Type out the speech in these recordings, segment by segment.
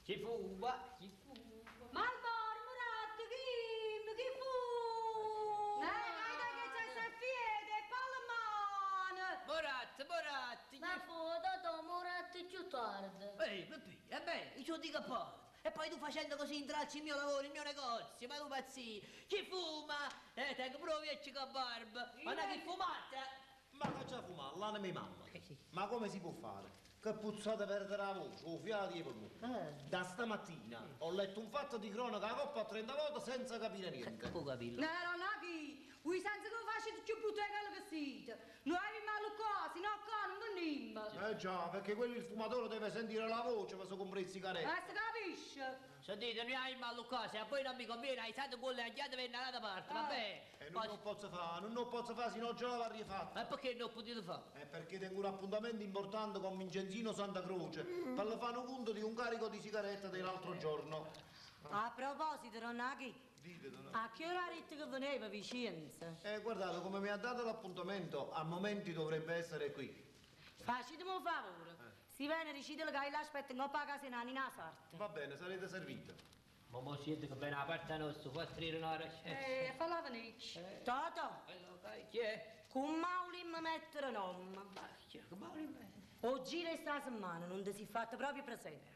Chi fuma, chi fuma. Marlboro, Murat, chi, chi fu? Eh, che c'è se fiede, palmane! Murat, Murat, chi Ma fu, Totò, Murat più tardi. Ehi, Peppino, e beh, io te lo dico apposta. E poi tu facendo così intralci il mio lavoro, il mio negozio, ma tu pazzi, chi fuma? Tengo pure vecchio con barba. Ma non chi fumate? Ma che c'ha fumato? L'anima di mamma. Ma come si può fare? Che puzzate perdere la voce, o fiato e polmone. Da stamattina ho letto un fatto di cronaca a coppa a 30 volte senza capire niente. Può capirlo. No, non chi? Voi senza che facete più brutto quello che siete. Noi abbiamo qua, se no qua non veniamo. Eh già, perché quello il fumatore deve sentire la voce per si comprare le sigarette. Si capisce? Sentite, noi abbiamo qua, se a voi non mi conviene, aizzate con le agliate per dall'altra parte, va bene? E non lo posso fare, non lo posso fare, sennò già l'avrei fatto. Ma perché non potete fare? È perché tengo un appuntamento importante con Vincenzino Santa Croce per fare un conto di un carico di sigarette dell'altro giorno. A proposito, Ronaghi, Dite, donna. a che ora ha detto che veniva Vicenza? Guardate, come mi ha dato l'appuntamento, a momenti dovrebbe essere qui. Facetemi un favore. Si viene, dicitelo che io l'aspetto in coppa a casa in Nina Sarta. Va bene, sarete servite. Ma mo siete che viene a parte nostra, fa trire una ricetta. Falla venire. Totò, Chi è? con Mauli mi mettere nome. Ma chi è? Come Mauli mi O giro sta settimana non ti si è fatto proprio presente.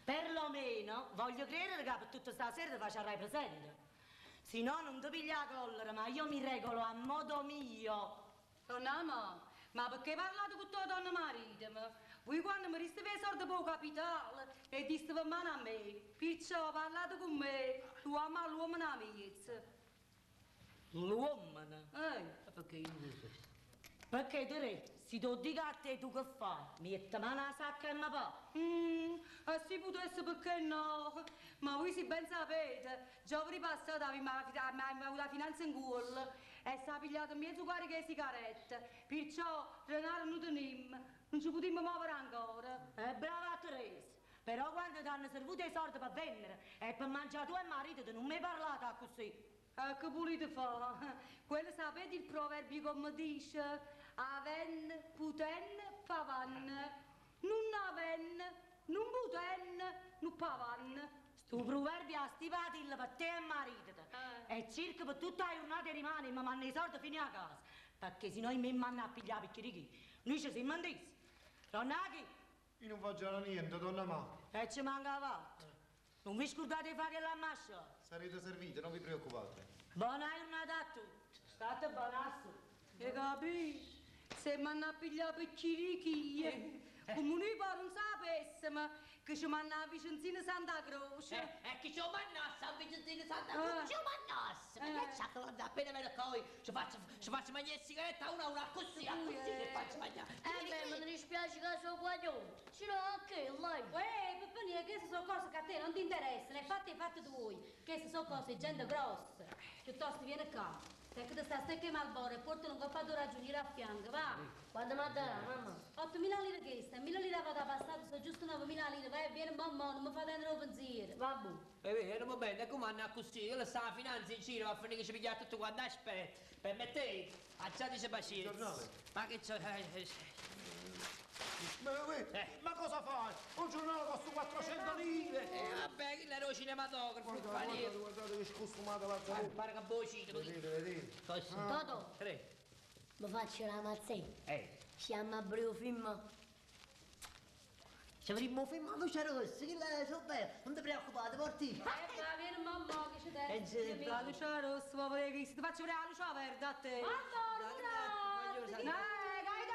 Perlomeno voglio credere che per tutta stasera ti farai presente. Se no non ti piglia la collera, ma io mi regolo a modo mio. Donna, ma perché parlate con tua donna marito? Voi quando mi riste per soldi per capitale e diste per mano a me, perciò parlate con me, l'uomo all'uomo una mezza. L'uomo? Eh. Ma perché io non so? Perché te, se tu dico a te tu che fai? Metti mano alla sacca e mi va. E si potesse perché no? Ma voi si ben sapete, giovedì passato avevamo avuto la finanza in culo e si è pigliato mezzo carico di sigarette, perciò denaro non tenemmo, non ci potremmo muovere ancora. Brava Teresa, però quando ti hanno servito i soldi per vendere e per mangiare tu e marito, tu non mi parlate così. Che volete fare? Quello sapete il proverbio come dice? Aven, puten, pavan. Non aven, non puten, non pavan. Sto proverbio ha stipato il per te e marito. E circa per tutta la giornata rimane e mi manda i soldi fino a casa. Perché se no mi manda a pigliare picchirichi. Noi ci siamo andati. Ronaghi? Io non faccio niente, donna Ma. E ci manca fatto. Non vi scordate di fare la mascia. Sarete servite, non vi preoccupate. Buona giornata a tutti. State buona. Hai capito? Se mi hanno a pigliare per chirichie, come noi poi non sapessimo che ci manna a Vicenzino Santa Croce. E chi ci manna a San Vicenzino Santa Croce? Ci mannasse! Ma che c'ha che appena me ne coi, ci faccio mangiare sigaretta una a una, così, così che faccio mangiare. Beh, mi dispiace che sono guaglione. Se no, anche lei. Uè, Peppino, queste sono cose che a te non ti interessano, le fatte e fatte tu. Queste sono cose di gente grossa. Piuttosto vieni qua. Se che ti sta secca Marlboro e portalo un coppato ragioniere a fianco, va. Quando mi darà, mamma? 8.000 lire questa, 1.000 lire vado a passato, sono giusto 9.000 lire, vai, vieni mamma, non mi fa dentro il pensiero. Vabbè. Beh, va bene, come hanno così, io lo sta la finanza in giro, va a finire che ci piglia tutto quanto, aspetta, permettete, alzateci pazienza. Ma che c'è? Ma cosa fai? Un giornale costa 400 lire! Vabbè, quello era il cinematografo, Guardate, guardate, guardate che scostumata la zona. Pare che bocino. Vedete, vedete. Toto, mi faccio la mazzetta. Siamo a breve film. Se avremmo filmato c'era questo, che la so bene, non ti preoccupate, porti. Va bene, mamma, che c'è dentro? La luce rossa, ma volevi che ti faccio vedere la luce verde a te. Allora, Dai, dai,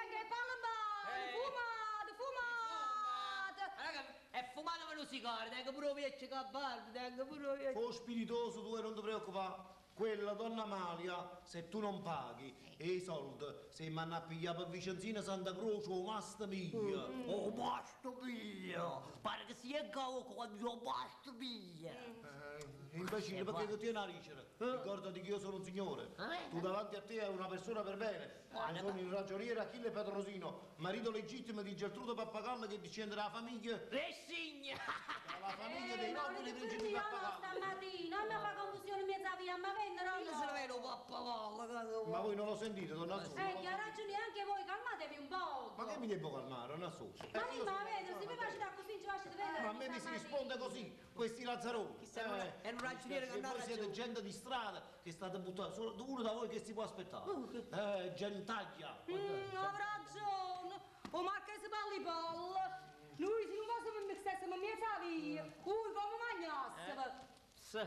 che parla male, fumate, fumate. Raga, è fumato per un sigaro, tengo pure un vecchio caballo, tengo pure un vecchio. Oh, spiritoso, tu non ti preoccupare. Quella donna Amalia, se tu non paghi e i soldi, se mi hanno a pigliare per Vicenzino Santa Croce, oh masta mia! Oh masta mia! Pare che sia cavo quando io masta mia! Imbecille, perché ti tieni a ricere? Ricordati che io sono un signore. Tu davanti a te hai una persona per bene. Io sono il ragioniere Achille Petrosino, marito legittimo di Geltrude Pappagallo che discende dalla famiglia... Resigna! Dalla famiglia dei nobili principi Pappagallo. Stamattina, non mi fa confusione in mezza via, ma vennero Io se ne vedo un pappagallo. Ma voi non lo sentite, donna Assunta? Che ha ragione anche voi, calmatevi un po'. Ma che mi devo calmare, donna Assunta? Ma lì, ma vedo, se mi facete così, ci facete vedere. Ma a me mi si risponde così. Questi lazzaroni. Chissà, è un ragioniere che non ha Voi siete ragione. gente di strada che state buttando. Solo uno da voi che si può aspettare. Gentaglia. Ha ragione. O marchese Pallipalla. Noi se non fossimo stessimo in mezzo alla via, voi come mangiassimo? Sì.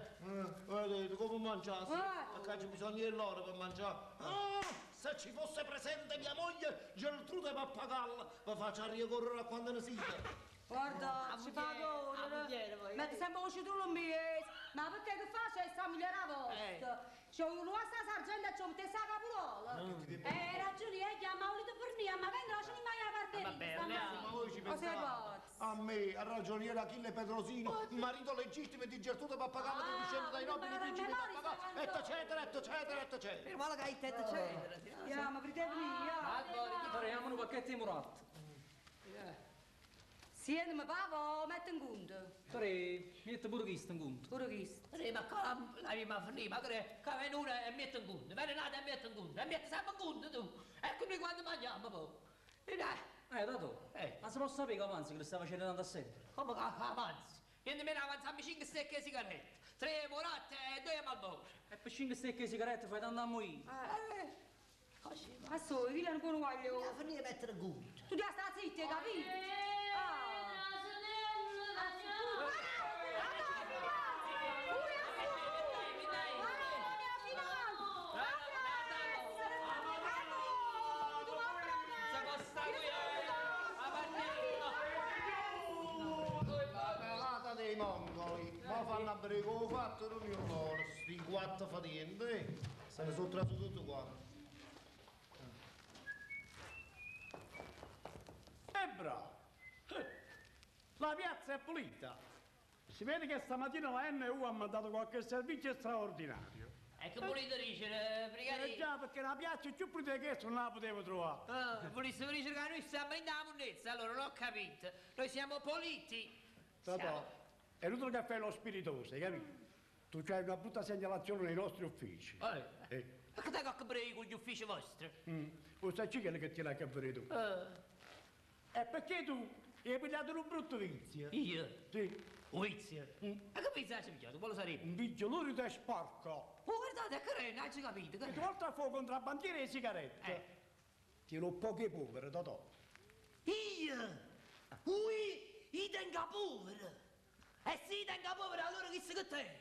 Vedete come mangiasse? Eh. Perché c'è bisogno di loro per mangiare. Ah, se ci fosse presente mia moglie, Geltrude Pappagalla, vi faccia ricorrere a quando ne siete. Guarda, A ci fa mogliere, a correre. mogliere poi. Mette sempre un citrullo in mezzo. Ma perché che fa c'è sta migliore vostra? C'è un sta sargento e c'è un testa capurola. Ragioniere, chiama volete fornire, ma vengono, lasciano in mano la Vabbè, margherita. allora. Ma voi ci O sei pensate? pazzo? A me, al ragioniere Achille Petrosino, marito legittimo di Geltrude Pappagalla che Ah, discende dai voglio nobili imparare a principi memoria sta Pappagalla, eccetera, eccetera, eccetera. Meno male che hai tetto eccetera. Andiamo, aprite via. Prendiamo un pacchetto di murat. Siete, ma pavo, mette in conto. Tre, metti pure questo in conto. Pure questo. Sì, ma qua la mia finì, ma che che viene una e mette in conto, viene un'altra e mette in conto, e mette sempre in conto tu. Ecco noi quando mangiamo poi. E dai, Dato. Eh. Ma se posso sapere che avanzi che le sta facendo tanto a sempre? come che avanzi? Niente meno avanzami 5 stecche di sigarette, 3 moratte e 2 Marlboro. E per 5 stecche di sigarette fai tanto a morire. Così, ma Ma so, io non buono guaglio. la finì di mettere in conto. Tu ti stai zitto, hai capito? Ah. La pelata dei mongoli, ma fanno a breve come ho fatto non io loro, sti quattro fatienti, se ne sono trasuti tutto quanto. E bravo! La piazza è pulita. Si vede che stamattina la NU ha mandato qualche servizio straordinario. E che volete dicere, Eh brigadiere? già, perché la piazza è più pulita che questa non la potevo trovare. Ah, volesse dire che noi stiamo in la monnezza, allora non ho capito. Noi siamo puliti. Totò, è inutile che fai lo spiritoso, hai capito? Tu c'hai una brutta segnalazione nei nostri uffici. Eh. Eh. Ma che te che brighi con gli uffici vostri? Mm. Sai quello che ti l'ha che vedere tu? Eh. E perché tu hai pigliato un brutto vizio? Io? Sì. Un vizio? Ma che vizio hai pigliato? Quale sarebbe? Un vizio lurido e sporco. Oh, guardate, che è? Non ci capito. Che E tu oltre a fuoco contrabbandiere e sigarette. Ti l'ho poche povere, Totò. Io? Ui, io tengo povero. E se tengo povero, allora chi si che te?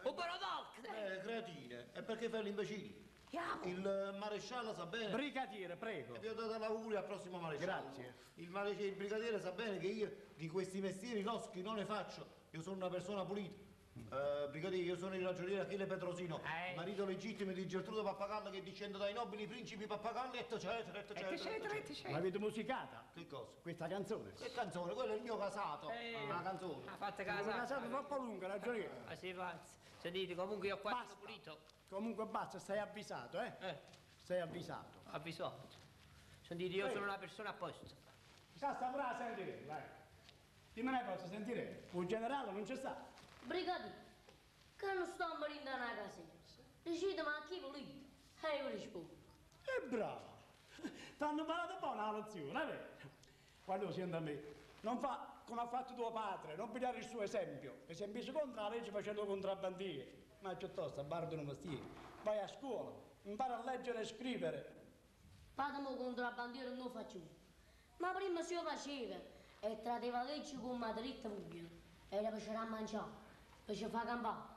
Un barodalco, Creatine, e perché fai l'imbecille? Chiamo. Il maresciallo sa bene. Brigadiere, prego. E vi ho dato l'augurio al prossimo maresciallo. Grazie. Il brigadiere sa bene che io di questi mestieri loschi non ne faccio. Io sono una persona pulita. Brigadiere, io sono il ragioniere Achille Petrosino, marito legittimo di Geltrude Pappagallo che discende dai nobili principi Pappagalli, eccetera, eccetera, Eccetera, eccetera. L'avete musicata? Che cosa? Questa canzone. Che canzone? Quello è il mio casato. Una canzone. Ha fatto È casa. una casata troppo lunga, ragioniere. Ma si pazzi. Sentite, comunque io qua Basta. sono pulito. Comunque basta, stai avvisato, eh? Stai avvisato. Avvisato. Sentite, io sono una persona a posto. Sta pure a sentire, vai. Dimmi una cosa, sentire. Un generale non c'è sta. Brigadiere, che non sto morendo nella caserma. Dicete, ma a chi volete? E io rispondo. E bravo! T'hanno imparato buona la lezione, è vero? Quando senti a me, non fa come ha fatto tuo padre, non pigliare il suo esempio. Esempio si contro la legge facendo contrabbandiere. Ma piuttosto, bardo un mestiere. Vai a scuola, impara a leggere e scrivere. Padre mo contrabbandiere non lo faccio. Ma prima se lo faceva e trateva legge con madritta buia. Era per c'era a mangiare, per ci far campare.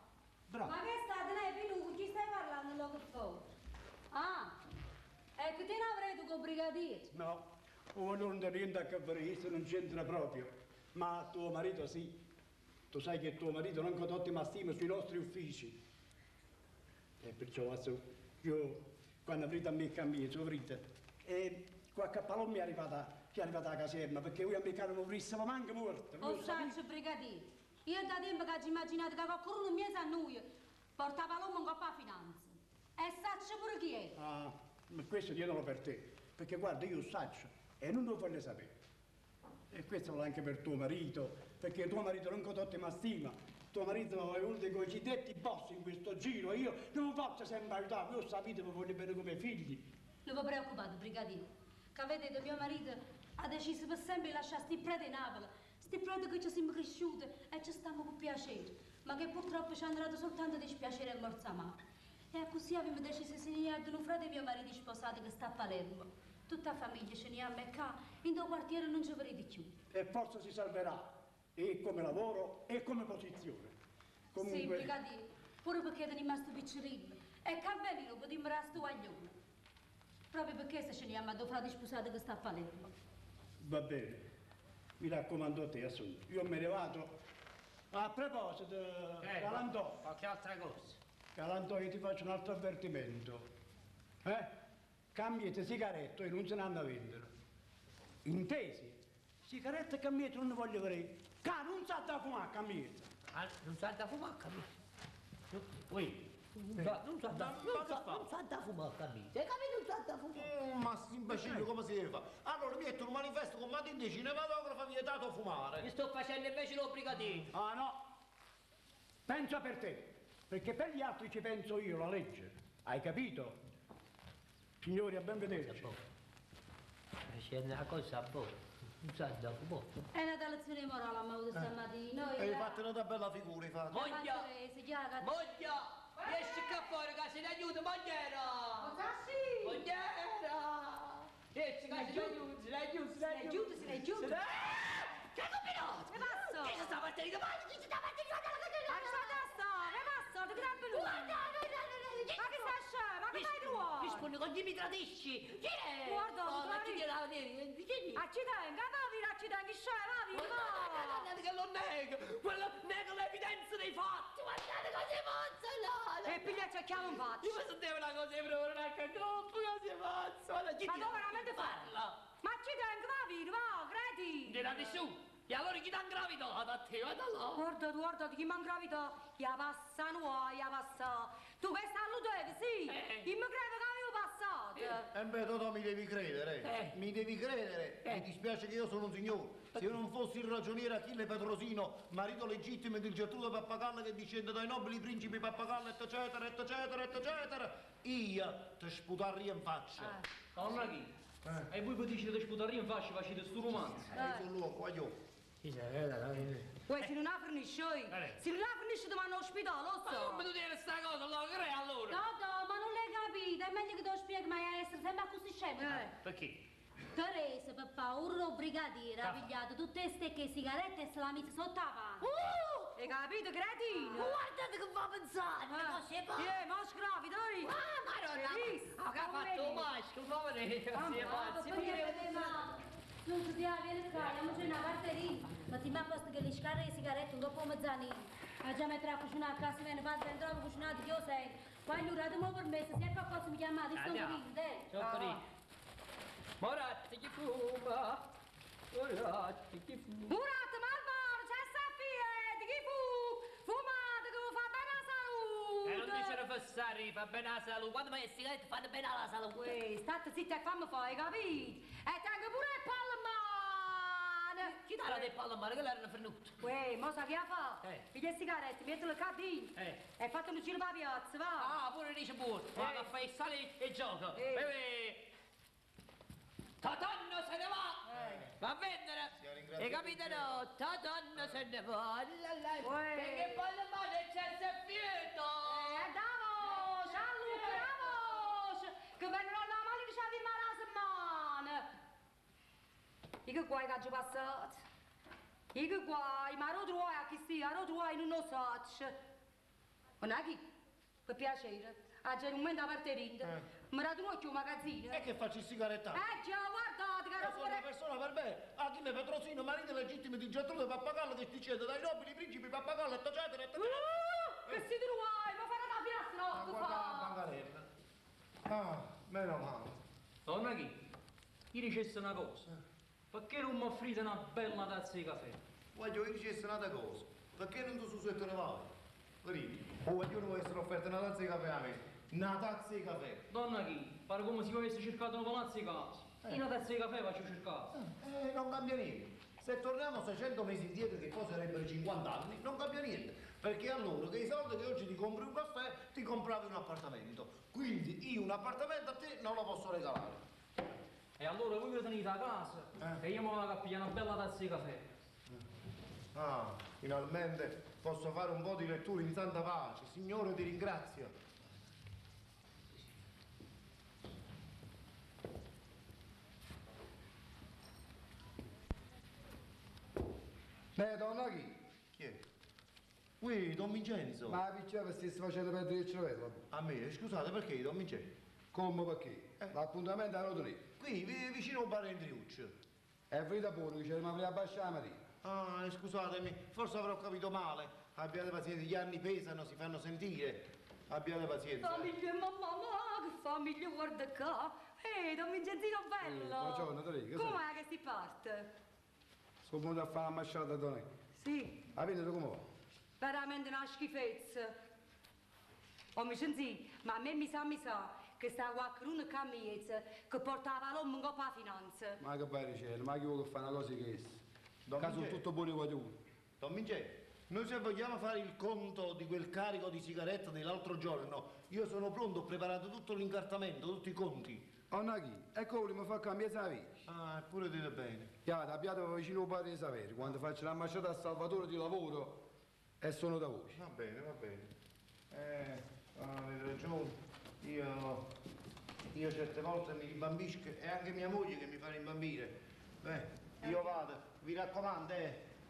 Bravo. Ma che state, lei, Pinù, con chi stai parlando là che fuori? Ah, ecco, te ne avrei tu con brigadiere. No, oh, non ti niente a che fare, questo non c'entra proprio. Ma tuo marito sì. Tu sai che tuo marito non ha ottima stima sui nostri uffici. E perciò adesso io, quando avrete a me cammino, sovrite, e qualche palomma è arrivata, che è arrivata alla caserma, perché voi a me non avrissimo manco morto. Oh, saccio, brigadiere. Io da tempo che ho immaginato che qualcuno in mezzo a noi portava l'uomo in coppa a finanza. E saccio pure chi è. Ah, ma questo tienilo per te, perché guarda, io saccio e non lo voglio sapere. E questo vale anche per tuo marito, perché tuo marito non ha ottima stima. Tuo marito è uno dei cosiddetti boss in questo giro, io non faccio sempre aiutare, io sapete vi voglio bene come figli. Non vi preoccupate, brigadiere, che vedete mio marito ha deciso per sempre di lasciare sti preti in Napoli, sti preti che ci siamo cresciuti e ci stiamo con piacere. piacere, ma che purtroppo ci hanno dato soltanto dispiacere e morza amara. E a così abbiamo deciso di segnare un frate mio marito sposato che sta a Palermo. Tutta la famiglia ce ne andiamo qua, in due quartiere non ci vedete più. E forse si salverà, e come lavoro e come posizione. Comunque... Sì, brigadiere, pure perché è rimasto piccolino. E che avvenino potremmo restare guaglione. Proprio perché se ce ne andiamo a due frate sposato che sta a Palermo. Va bene, mi raccomando a te, Assunto. Io me ne vado. A proposito, Galantò. Qualche altra cosa. Galantò, io ti faccio un altro avvertimento. Eh? Cambiate sigarette e non se ne hanno a vendere. Intesi? Sigarette e cambiate non ne voglio vedere. Ca, non sa da fumare, cambiate. Ah, non sa da fumare, cambiate. Ui. Non sa da, non sa, non sa da fumare, capito? Hai capito? Non sa da fumare. Ma sti imbecille come si deve fare? Allora metto un manifesto con matite cinematografa vietato fumare. Mi sto facendo invece l'obbligatino. Ah no! Pensa per te, perché per gli altri ci penso io, la legge. Hai capito? Signori, a ben vederci. C'è una cosa buona. Non sa da fumare. È una lezione morale abbiamo avuto stamattina. Hai fatto una bella figura, hai fatto. Moglia! Moglia! Esci qua fuori che se ne aiuta, mogliera! Sì! Mogliera! Esci che se ne aiuta, se ne aiuta, se ne aiuta! Se ne aiuta! Che ha combinato? Che passo? Chi si sta partendo? Chi si sta partendo? Ma che sta? Che passo? Ti grabbi lui! Guarda, guarda, guarda! Ma che stai scemo? Ma che fai tu? Rispondi con chi mi tradisci! Chi è? Guarda, Oh, ma chi guarda. gliela vedi? Chi è? Accidenti, va via, accidenti, scemo, va via, Guarda, va! guarda che lo nego! Quello nego l'evidenza dei fatti! Guardate cosa pazzo là! E piglia e chiamo in faccia! Io mi sentivo una cosa di provare una cacoppa, cosa pazzo! Guarda, chi Ma ti- dove veramente parla? Ma accidenti, va via, va, credi! Non era nessuno! E allora chi t'ha ingravitato a te? Guarda là! Guarda, guarda, chi mi ha ingravitato? Ya passa, no, ya passa. Tu che stai all'utente, sì? Eh. Io mi credo che avevo passato. E beh, Totò, mi devi credere, Eh. mi devi credere. Mi dispiace che io sono un signore. Se io non fossi il ragioniere Achille Petrosino, marito legittimo di Gertrude Pappagallo che discende dai nobili principi Pappagallo, eccetera, eccetera, eccetera, io ti sputarria in faccia. Donna chi? E voi potete di sputare in faccia facete sto romanzo. Eh. Sul luogo, voglio. Uè, se non la finisci, oi. Se non la finisci ti vanno all'ospedale, lo Ma so. come tu dire sta cosa, allora, che è allora? No, no, ma non l'hai capito, è meglio che te lo spieghi, ma è essere sempre così scemo. Eh. Perché? Teresa, per paura del brigadiere, ha pigliato tutte le stecche di sigarette e se l'ha messa sotto la panna. Hai capito, cretino? Guardate che fa pensare, una cosa è pazza! Eh, ma sgravita, oi. Ah, madonna! Hai visto? Ma che ha fatto un maschio, povero! Ah, Si è pazzo! Tu ti vieni qua, andiamo giù una carterina. Ma ti mi posto che le scarre di sigarette un dopo mezzanino. Ma già metterà a cucinare a casa, viene padre, entrava a cucinare, io sento. Quando io mo permesso, se è qualcosa mi chiamate, sto Andiamo. qui, eh. Ciao, Torino. Moratti chi fuma, Moratti chi fuma. Murat, Malboro, c'è sta fiete, chi fu? Fumate che vi fa bene la salute! E non dice fessari, fa bene la salute. Quando mai le sigarette fanno bene alla salute? Uè, state zitta e fammi fare, capito? E tengo pure il palle in mano! Chi dà la del palla in mano che l'erano venuto? Uè, mo sa che fa? Eh. Piglia le sigarette, mettile qua dentro. Eh. E fate un giro per la piazza, va! Ah, pure dice buono. Va a fare il sale e gioca. Eh. Beh, Totonno se ne va! Va a vendere! Sia ringraziato E capito no? Totonno se ne va! La la. Uè. Perché poi la mano c'è fiuto! Andiamo! Ciao Luca, bravo! Che vengono la mano che c'avevi la settimana! Io che guai che ho passato? Io che guai, ma lo trovo a chi sia, lo trovo non lo so. Non è chi? Per piacere. Ah, c'è un momento a parte rinde. Mi date un occhio al magazzino. E che faccio il sigarettato? Eh già, guardate che Io ero sono una pure... persona per bene. Achille Petrosino, marito legittimo di Gertrude Pappagallo che discende dai nobili principi Pappagallo, eccetera, eccetera. Che si trovai, ma farà la finestra, Ah, che guarda la fa? bancarella. Ah, meno male. Donna chi? Io dicessi una cosa. Perché non mi offrite una bella tazza di caffè? Voglio io dicessi un'altra cosa. Perché non tu su e te ne vai? Vedi, o voglio vuole essere offerta una tazza di caffè a me. Una tazza di caffè. Donna chi? Pare come se io avessi cercato un palazzo di casa. Io una tazza di caffè faccio cercare. Non cambia niente. Se torniamo 600 mesi indietro, che poi sarebbero 50 anni, non cambia niente. Perché allora che i soldi che oggi ti compri un caffè, ti compravi un appartamento. Quindi io un appartamento a te non lo posso regalare. E allora voi vi tenete a casa e io mi vado a pigliare una bella tazza di caffè. Ah. Finalmente posso fare un po' di lettura in santa pace. Signore, ti ringrazio. Beh, donna chi? Chi è? Ui, Don Vincenzo. Ma la picciata stessi facendo perdere il cervello. A me? Scusate, perché, Don Vincenzo? Come perché? L'appuntamento è lì. Qui, vicino al bar Andriuccio. È venuta pure, che ma voleva baciare la mattina. Ah, scusatemi, forse avrò capito male. Abbiate pazienza, gli anni pesano, si fanno sentire. Abbiate pazienza. Famiglia, mamma, ma che famiglia, guarda qua. Ehi, Don Vincenzino bello. Buongiorno, Torino, che Com'è che si parte? Sono venuto a fare la masciata a Donè. Sì, La vedo come va? veramente una schifezza. Oh, Vincenzino, ma a me mi sa, che sta qualcuno che mezzo che portava l'uomo in coppa finanza. Ma che vai dicendo, ma chi vuole fare una cosa che questa? Don Caso Vincenzo. tutto buono guaglione. Don Vincenzo, noi se vogliamo fare il conto di quel carico di sigarette dell'altro giorno, io sono pronto, ho preparato tutto l'incartamento, tutti i conti. Oh, chi? Ecco, mi fa cambiare la vita. Ah, eppure dite bene. Chiaro, abbiate vicino al padre di Saverio, quando faccio la masciata a Salvatore di lavoro e sono da voi. Va bene, va bene. Avete ragione. Io certe volte mi rimbambisco, è anche mia moglie che mi fa rimbambire. Beh, io vado, vi raccomando,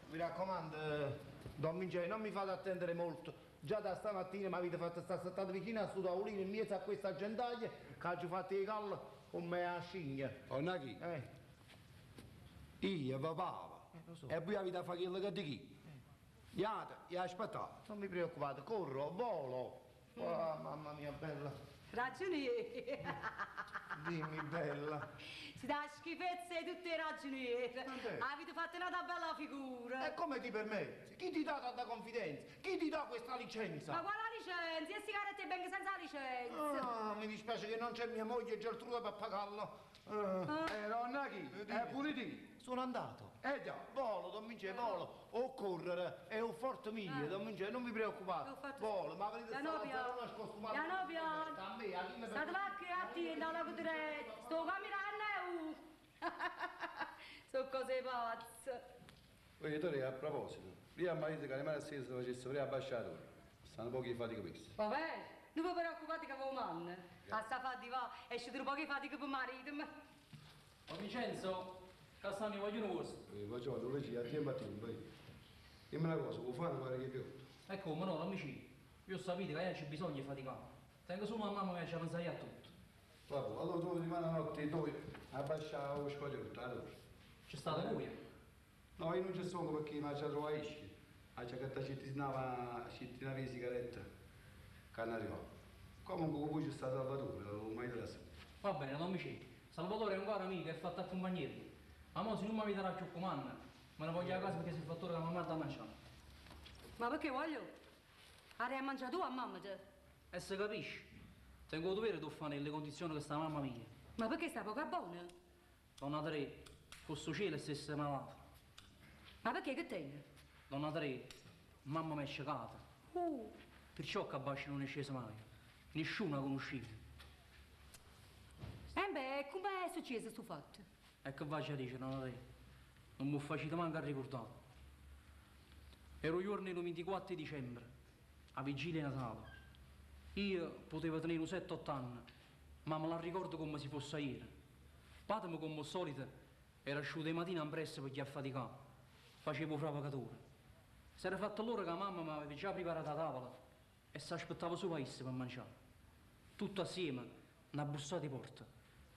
vi raccomando, Don Vincenzo, non mi fate attendere molto. Già da stamattina mi avete fatto stare stato vicino a sto tavolino in mezzo a questa gentaglia che ho fatto i callo come a scigna. Oh, Naghi? Io vi pavo. Lo so. E voi avete fatto quello che dico. Iate, e aspettate. Non mi preoccupate, corro, volo. Oh, mamma mia bella. Ragioniere. Dimmi bella. Si dà schifezza di tutte le ragioniere. Avete fatto una bella figura. E come ti permetti? Chi ti dà tanta confidenza? Chi ti dà questa licenza? Ma quale licenza? E sigarette vengo senza licenza. Ah, mi dispiace che non c'è mia moglie Geltrude Pappagallo. Nonna chi? È pure ti. Sono andato. Eh già. Volo, Don Vincenzo, volo. O correre, è un forte mio, Don Vincenzo, non vi preoccupate. Volo, ma venite Piano sta piano. lazzarona scostumata. Piano piano. A me, a chi mi State là che a te, andate con te. Sto camminando. Sono cose pazze. Voglio dire, a proposito, io a marito che rimane a sera se facesse pure abbasciatore. Stanno pochi fatica questi. Vabbè, non vi preoccupate che voi manno. A sta fa di va, esce un po' che fatica per marito. Ma... Oh Vincenzo, che stanno i vogliono vostri. Buongiorno, Luigi, a tempo a tempo. Dimmi una cosa, vuoi fare guarda che più? E come no, amici? Io sapete che c'è bisogno di faticare. Tengo solo una mamma che ci pensa a tutto. Vabbè, allora tu rimani la notte dove a baciare lo scoglio, allora. C'è state voi? No, io non ci sono perché mi ha già trovato Ischi. Ha già che ci tinava le sigarette. Canario. Comunque poi c'è stato Salvatore, lo mai da Va bene, non mi c'è. Salvatore è un caro amico, è fatto accompagnarmi. Ma mo se non mi darà più comando, me ne voglio a casa perché si è fatto che mamma da mangiare. Ma perché voglio? Hai mangiato tu a mamma te? E se capisci, tengo il dovere di fare nelle condizioni che sta mamma mia. Ma perché sta poca buona? Donna Tre, questo cielo è stessa malata. Ma perché che tengo? Donna Tre, mamma mi è sciocata. Perciò che a non è scesa mai. Nessuno la conosceva. E beh, com'è successo questo fatto? E che faccio a dire, donna Tre? Non mi facete manco a ricordare. Ero il giorno del 24 dicembre, a vigilia Natale. Io potevo tenere un 7-8 anni, ma me la ricordo come se fosse ieri. Padre, come al solito, era uscito di mattina in pressa per gli affaticare. Facevo fravacatore. Si era fatto l'ora che la mamma mi aveva già preparato la tavola e si aspettava su paese per mangiare. Tutto assieme, una bussata di porta.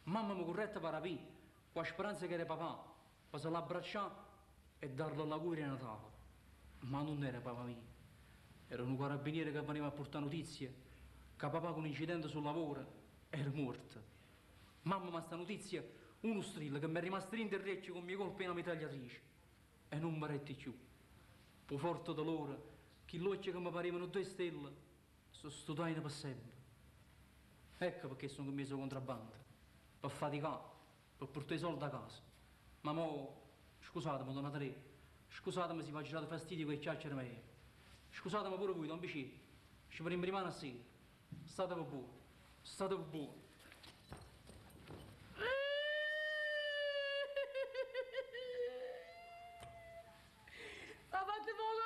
Mamma mi corretta per aprire, con la speranza che era papà, per se l'abbracciare e darlo l'augurio di Natale. Ma non era papà mio. Era un carabiniere che veniva a portare notizie che papà con un incidente sul lavoro era morto. Mamma ma sta notizia, uno strillo che mi è rimasto in orecchio con mie colpe e una mitragliatrice. E non mi retti più. Po forte dolore, che l'occhio che mi parevano due stelle, sono studiato per sempre. Ecco perché sono messo contrabbando. Per faticare, per portare i soldi a casa. Ma mo, scusatemi, donna Tre, scusatemi se vi ho girato fastidio con i chiacchiere miei. Scusatemi pure voi, don Vicino. Ci vorremmo rimane a sera. State buoni, state buoni. Ma fate poco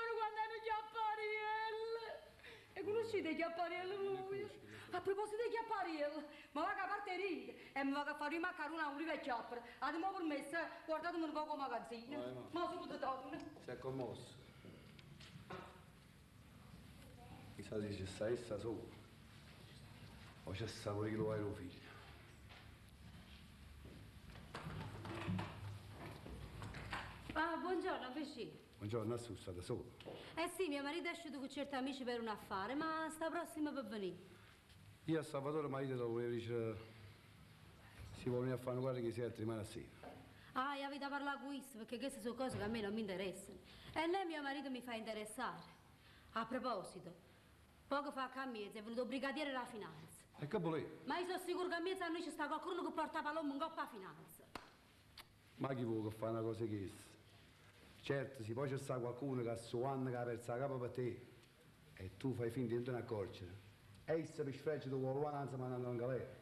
'e chiapparielle vuje? A proposito 'e chiapparielle, me vaco 'a parte 'e dinto e me vaco a fà duje maccarune a ulive e chiappere. Ate mo permesso, eh? Guardateme nu poco 'o magazzino. Vai, va. Mo subito torno. Si è commosso. Chissà si ce sta essa sola o ce sta pure chillo guaio d' 'o figlio. Ah, buongiorno, vicì. Buongiorno, Assù, state sola? Eh sì, mio marito è uscito con certi amici per un affare, ma sta prossimo per venire. Io a Salvatore marito lo volevo dicere si vuole venire a fare nu quadro che si è rimane a sera. Ah, e avete parlato con questo, perché queste sono cose che a me non mi interessano. E lei, mio marito, mi fa interessare. A proposito, poco fa a mezzo è venuto il brigadiere della finanza. E che volevo? Ma io sono sicuro che a mezzo a noi ci sta qualcuno che porta palombo in coppa a finanza. Ma chi vuole che fa una cosa che Certo, se poi c'è sta qualcuno che a suo anno che ha perso la capa per te e tu fai finta di non te ne accorgere, e se per sfregio tu vuoi l'anza mandando in galera.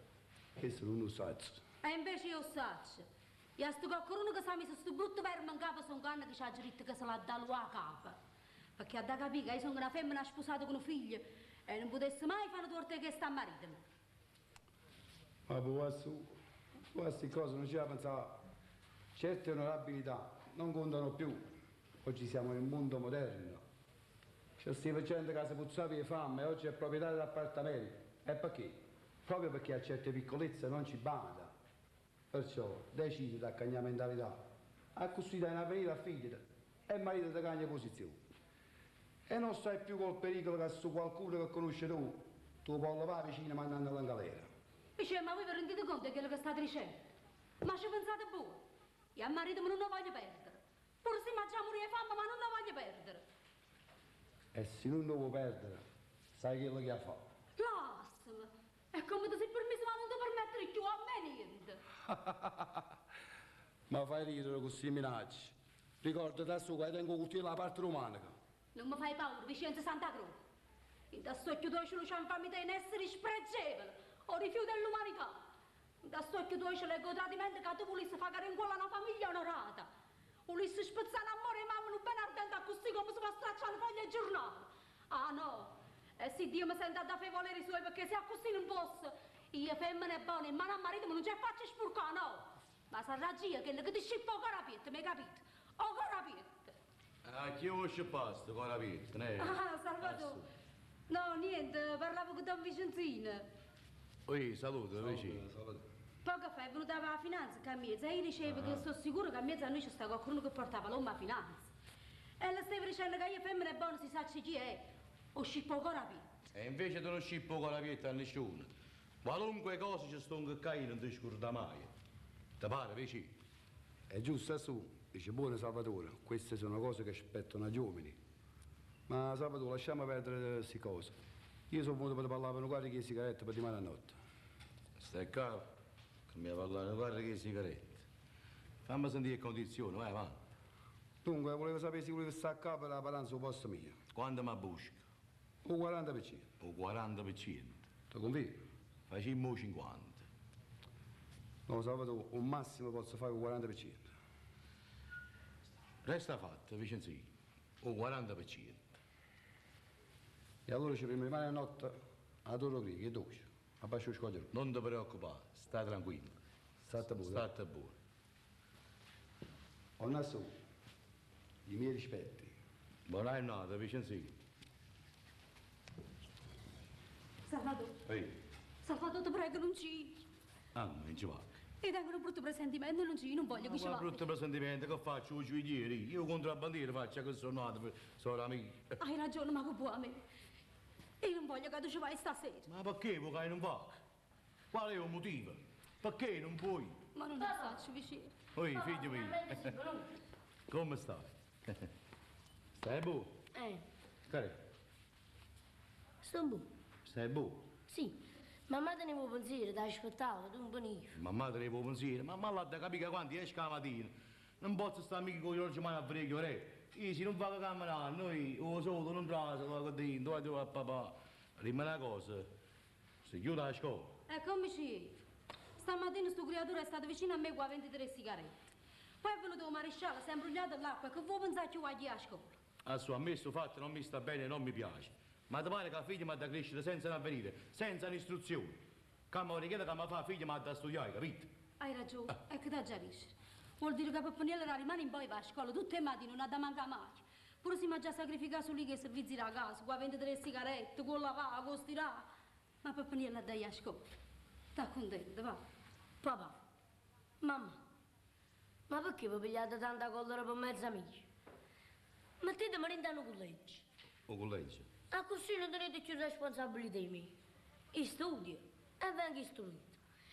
Questo non lo saccio. E invece io saccio. E a sto qualcuno che si è messo sto brutto verme in capo sono canne che ci ha diritto che se l'ha da lui a capo. Perché ha da capire che io sono una femmina sposata con un figlio e non potesse mai fare torto che sta a marito. Ma poi su, queste cose non ci la pensavo. Certe onorabilità non contano più. Oggi siamo nel mondo moderno. C'è stava gente che si puzzava di fame e oggi è proprietaria d'appartamenti. E perché? Proprio perché a certe piccolezze non ci bada. Perciò decidi da cambiare mentalità. A così dai una venire a figlia e marito ti cambia posizione. E non stai più col pericolo che su qualcuno che conosci tu, tu puoi levare vicino mandandolo in galera. Dice, ma voi vi rendete conto di quello che state dicendo? Ma ci pensate voi? Io a marito non lo voglio perdere. Pure se mangiamo morire fame, ma non lo voglio perdere. E se non lo vuoi perdere, sai quello che ha fatto. Lasciami. È come ti sei permesso, ma non ti permettere più a me niente. Ma fai ridere con questi minacce. Ricordati adesso che tengo con te la parte romanica. Non mi fai paura, Vicenza Santa Croce. In da stocchio tuo ce lo c'è infamita in essere spregevole, o rifiuto dell'umanità. Da stocchio tuo ce leggo tradimento che tu volessi fare in quella una famiglia onorata. Volessi spezzare l'amore e mamma un ben ardente così come si fa stracciare le foglie giornale. Ah no, e se Dio mi sente da fare volere i suoi perché se a così non posso. Io femmina è buona, in mano a marito non c'è faccia spurcare, no. Ma sarà Dio che ti scippa o capito, mi hai capito? O capito? A chi vuoi scippare sto capito, ne? Ah, Salvatore. No, niente, parlavo con Don Vicenzino. Oi, saluto, vicino. Poco fa è venuta la finanza che a mezzo e io dicevo che sono sicuro che a mezzo a noi c'è sta qualcuno che portava l'uomo a finanza. E le stavo dicendo che io femmina è buona si sa chi è. O scippo capito. E invece tu non scippo con la pietta a nessuno. Qualunque cosa ci sto un caino non ti scorda mai. Ti pare, vicino? È giusto, su. Dice, buono Salvatore, queste sono cose che aspettano agli uomini. Ma Salvatore, lasciamo perdere queste cose. Io sono venuto per parlare per un quarto di sigarette per dimane a notte. Stai qua, che mi parlare un quarto di sigarette. Fammi sentire condizioni, vai avanti. Dunque, volevo sapere se volevo stare a capo per la balanza al posto mio. Quanto mi busca? O 40%. O 40%. Ti conviene? Facciamo 50. No, Salvatore, un massimo posso fare il 40%. Resta fatto, Vicenzino. O 40%. E allora ci prima rimane a notte a Toro Grigio, che dolce. A bacio scoglio. Non ti preoccupare, stai tranquillo. State buono. State buono. Onasu, i miei rispetti. Buona giornata, Vicenzino. Salvatore, Ehi. Salvatore, ti prego, non ci. Ah, non ci va. Io tengo un brutto presentimento, non ci, non voglio che ci Ma vada. brutto presentimento, che faccio? Io ieri, io contrabbandiere faccio che sono nato, sono amico. Hai ragione, ma che può a me? Io non voglio che tu ci vai stasera. Ma perché vuoi che non va? Qual è il motivo? Perché non puoi? Ma non lo so, vicino. Oi, figlio mio. Come stai? Stai buono? Eh, Che sto buono. Stai buono? Sì, mamma tenevo pensiero, ti aspettavo, tu non venivi. Mamma tenevo pensiero, mamma l'ha da capire che quando esce la mattina non posso stare mica con Giorgio Mano a fregare, re. Io se non vado a camminare, noi o solo non traslo, vado dentro, vado a papà. Rimane una cosa, si chiude la scuola. E come ci? Stamattina sto creatore è stato vicino a me con 23 sigarette. Poi è venuto un maresciallo, si è imbrogliato l'acqua, che vuoi pensare che vai a scuola? Adesso a me sto fatto non mi sta bene e non mi piace. Ma ti pare che la figlia mi ha da crescere senza un avvenire, senza un'istruzione? Che mi richiede che mi fa figlia mi ha da studiare, capito? Hai ragione, è che t'ha già visto. Vuol dire che Peppiniello rimane in poi va a scuola tutte le mattine, non ha da mancare mai. Pure si mi ha già sacrificato su lì che servizi da casa, con la vendita delle sigarette, con la va, con stirà. Ma Peppiniello ha da ir a scuola. Sta contento, va. Papà, mamma, ma perché vi pigliate tanta collera per mezza miglia? Mettetemi dentro un collegio. O collegio? A così non tenete più responsabilità di me. Io studio e vengo istruito.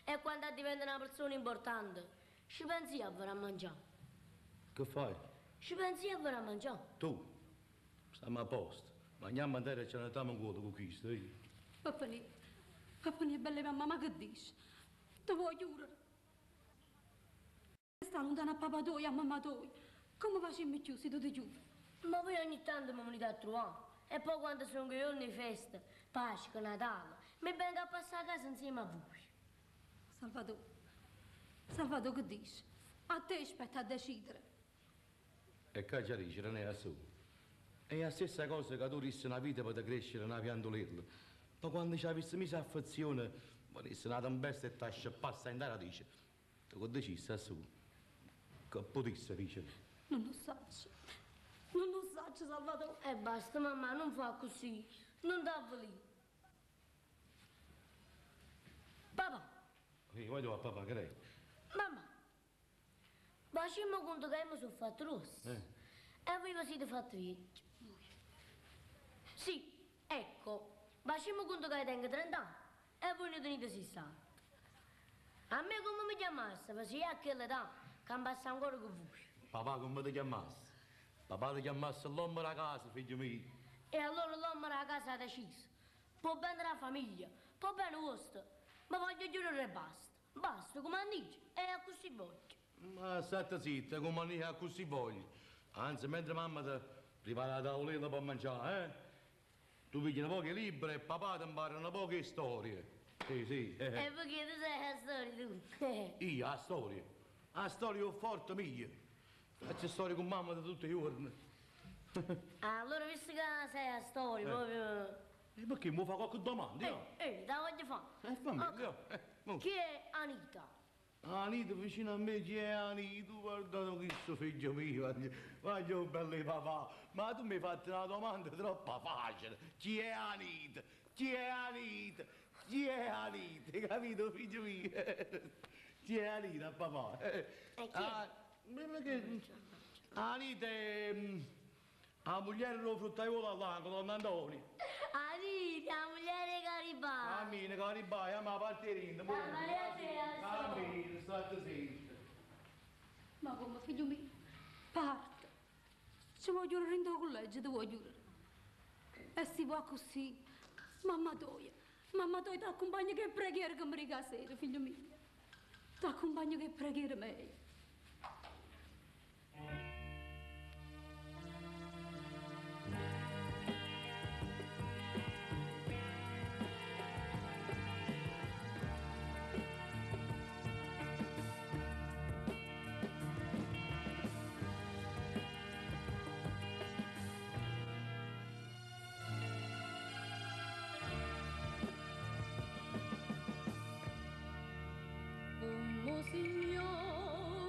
E quando divento una persona importante, ci pensi a venire a mangiare. Che fai? Ci pensi a venire a mangiare. Tu? Stiamo a posto. Mangiamo a terra e ce ne stiamo in cuore con questo. Eh? Papà, Papà, bella mamma, ma che dici? Ti vuoi chiudere? Sta lontano a papà tuo e a mamma tua. Come facciamo più se tu ti chiudi? Ma voi ogni tanto mi venite a trovare. E poi quando sono giorni di festa, Pasqua, Natale, mi vengo a passare a casa insieme a voi. Salvatore, Salvatore, che dici? A te aspetta a decidere. E che già dici, non è assurdo. È la stessa cosa che tu dissi una vita per crescere una piantolella. Ma quando ci avessi messo affezione, volessi una tempesta e ti passa in terra, dice. Tu che dici, assurdo? Che potessi dire? Non lo so. Non lo so, Salvatore. E basta, mamma, non fa così. Non t'avvoli. Papà. Sì, voglio a papà, che è? Mamma, facciamo conto che mi sono fatto rosso. E voi vi siete fatto vecchio. Sì, ecco, facciamo conto che tengo 30 anni e voi ne tenete 60. A me come mi chiamasse? Perché a quell'età che passa ancora con voi. Papà come ti chiamasse? Papà ti chiamasse l'uomo da casa, figlio mio. E allora l'uomo da casa ha deciso. Può bene la famiglia, può bene vostro, ma voglio giurare e basta. Basta, come dice, e così voglio. Ma state zitta, come dice, così voglio. Anzi, mentre mamma ti prepara la tavoletta per mangiare, eh? Tu pigli una poche libri e papà ti impara una poche storie. Sì, sì. E perché tu sai la storia tu? Io, la storia? La storia è forte mia. Faccio storie con mamma da tutti i giorni. Allora, visto che sai la storia, proprio... E perché mi fa qualche domanda, io? La voglio fare. Fammi, okay. io. Chi è Anita? Anita, vicino a me chi è Anita? Guarda questo figlio mio, voglio bello papà. Ma tu mi hai fatto una domanda troppo facile. Chi è Anita? Chi è Anita? Chi è Anita? Hai capito, figlio mio? Chi è Anita, papà? E chi è? Perché Anita è la moglie dello fruttaiolo all'angolo, don Antonio. Anita, la moglie di Garibaldi. Cammina, Garibaldi, ma parte. Cammina, state zitta. Ma come, figlio mio, parte. Ci voglio rendere il collegio, ti voglio. E si va così. Mamma tua, ti accompagno che preghiera che mi riga sera, figlio mio. Ti accompagno che preghiera meglio. Signore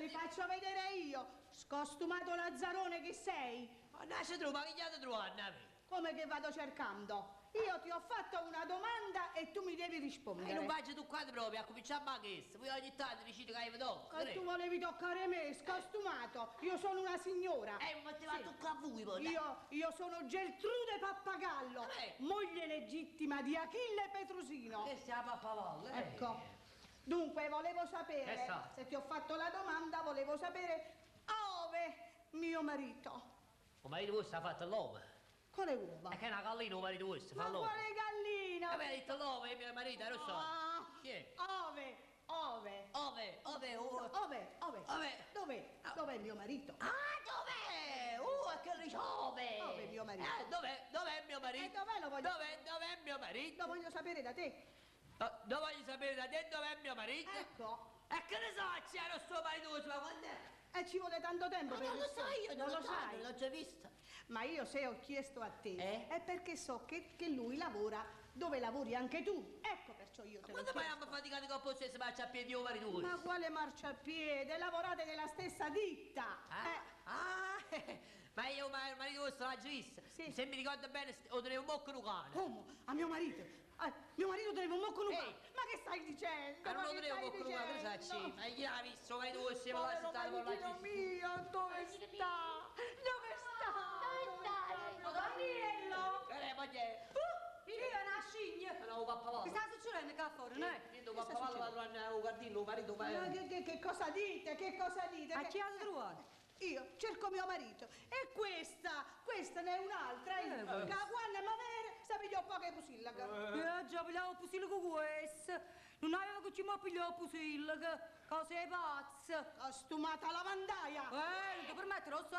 Ti faccio vedere io, scostumato lazzarone che sei. Ma nasce tu, ma che gli trovare, Come che vado cercando? Io ti ho fatto una domanda e tu mi devi rispondere. E non faccio tu qua proprio, a cominciare a questo. Voi ogni tanto dicete che io tocco. E tu volevi toccare me, scostumato. Io sono una signora. Ma ti va a toccare a voi, poi. Io sono Geltrude Pappagallo, moglie legittima di Achille Petrosino. Che sia pappagallo, eh? Ecco. Dunque, volevo sapere, se ti ho fatto la domanda, volevo sapere ove mio marito. O marito vostro ha fatto l'uovo. Quale uova? È che è una gallina o marito vostro, fa Ma l'uovo. quale gallina? E beh, ha detto l'uovo, è mio marito, lo so. Ah, Chi è? Ove, ove. Ove, ove, ove. Ove, ove. Ove. Dov'è? Dov'è mio marito? Ah, dov'è? È che dice ove. Ove mio marito? Dov'è? Dov'è mio marito? E dov'è lo voglio? Dov'è? Dov'è mio marito? Lo voglio sapere da te. Lo voglio sapere da te dov'è mio marito? Ecco. E che ne so, c'era il suo marito, ma quando è? E ci vuole tanto tempo Ma per non lo so io, non lo sai. l'ho già visto. Ma io se ho chiesto a te Eh? è perché so che lui lavora dove lavori anche tu. Ecco perciò io te l'ho Quando mai chiesto. abbiamo faticato con lo stesso marciapiede io marito? Ma quale marciapiede? Lavorate nella stessa ditta. Ah, ah, ma io ma il marito vostro l'ho già visto. Sì. Se mi ricordo bene, ho tenuto un bocco un cane. Come? A mio marito? Ah, mio marito teneva un mocco Ehi. cane. Ma che stai dicendo? Ma non Ma lo che tenevo un stai bocco un cane, che dicendo? sai, ma chi l'ha visto? Ma tu sei là Povero stato con la maritino mio, dove sta? Dove sta? Dove stai? Daniello! Ma che è? Io è una scimmia! Ma no, pappavallo. Che sta succedendo qua fuori, no? Niente, un pappavallo va trovare un gardino, un marito, Ma che cosa dite? Che cosa dite? A Che- chi ha trovato? Io cerco mio marito e questa ne è un'altra, che quando mi vede sa pigliò poche pusillaca. Già pigliavo il pusilico questo. Non avevo che ci mi pigliavo il pusilico. Cosa sei pazza? Costumata lavandaia! Non ti permettere, lo so.